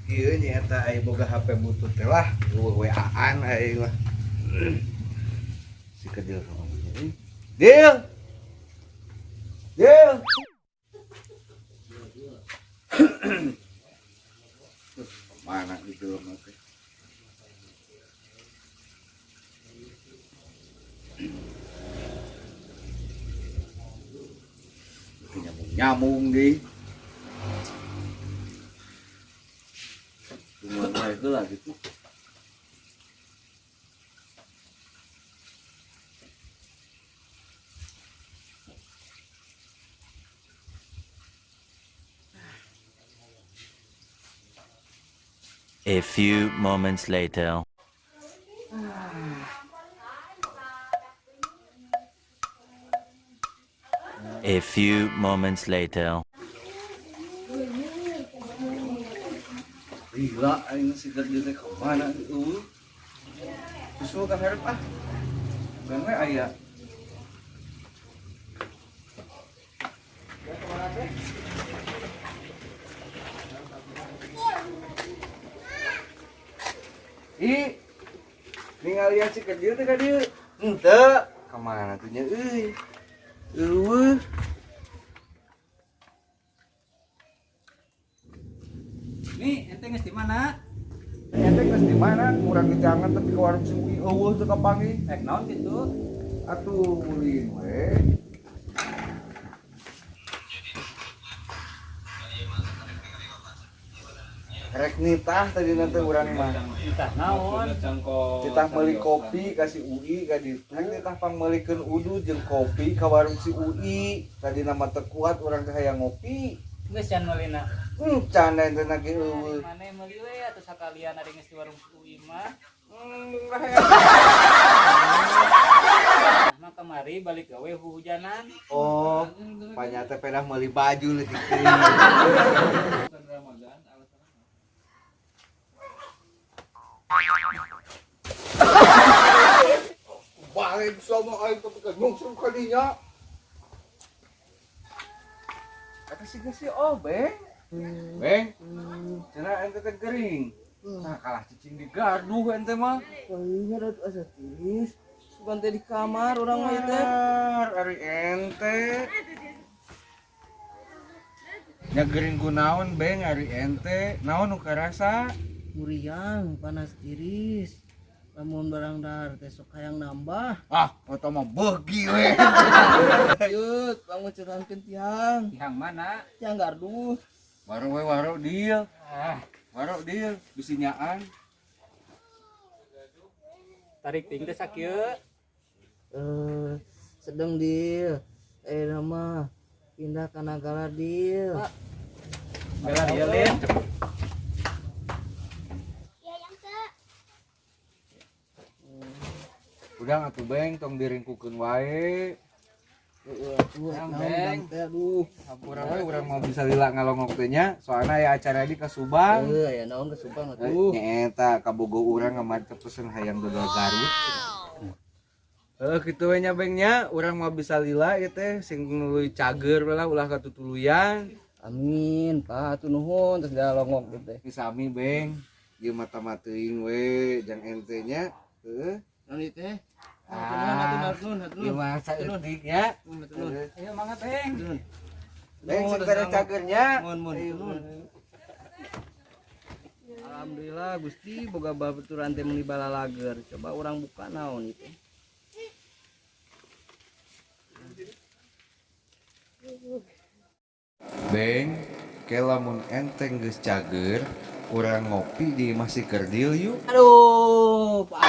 Ieu nya eta aya boga HP butut teh lah, eueuh WA-an aing mah. Si kedil euy. Dil. Dil. Mana itu mah teh? Nyamung-nyamung deui. Cuma itu lah gitu. A few moments later. A few moments later. Gila, aing si kerja teh ka mana eueuh. Susul ka hareup ah. Bukan we aya. Ya kemana teh? Ih, ningalian si kerja teh ka dieu. Henteu, ka mana tuh nya euy. Eueuh. Nih, ente geus di mana? Ente geus di mana? Kurang dicangan tapi ke warung si Uwi eueuh teu kapanggih. Rek naon kitu? Atuh ulin we. Rek nitah tadi nanti urang mah. Nitah naon? Nitah meuli kopi ka si UI ka ditu. Rek nitah pangmeulikeun udu jeung kopi ka warung si UI. Tadi nama teu kuat urang teh hayang ngopi. Geus can meulina. Can ente na ge eueuh. Mane meuli we atuh sakalian ari geus di warung si UI mah. Mah kamari balik gawe hujanan. Oh, panyata pedah meuli baju leutik teuing. Balik sama aing tapi kan nyungsep ka dinya. Kata si geus si Obeng. Beng. Cenah ente teh gering. Nah, kalah cicing di gardu ente mah. Wah, ada asa tiris. Sugan teh di kamar urang mah teh. Ari ente. Nya gering ku naon Beng ari ente? Naon nu karasa? Muriang panas tiris. Lamun barang dahar teh sok hayang nambah. Ah, eta mah beugi we. Yut, bangun cerankeun tiang. Tiang mana? Tiang gardu. Waro we waro deal. Ah, waro deal bisi nyaan. Tarik ting teh sakieu. Sedeng deal. Nama pindah ka Nagara deal. Bela dia lin. Udah atuh Beng, tong diringkukeun wae. Heeh atuh, Beng. Aduh. Hampura we urang mau bisa lila ngalongok teh nya, soalna aya acara di ka Subang. Heuh, aya naon ka Subang atuh. Nya eta kabogo urang ngamar pesen hayang dodol Garut. Heuh kitu we nya Beng nya, urang mau bisa lila ieu teh sing nuluy cager we lah ulah katutuluyan. Amin, Pak, atuh nuhun terus dalongok gitu teh. Sami Beng, ieu mata-mata teuing we jang ente nya. Heuh. Naon ieu teh? Ah, ieu mah saeutik nya. Ayo mangga Beng. Beng sing tere cagernya. Mun mun. Alhamdulillah Gusti boga babaturan teh meuni balalager. Coba urang buka naon ieu teh. Beng, ke lamun enteng geus cager, urang ngopi di Masih Kerdil yuk. Aduh, Pak.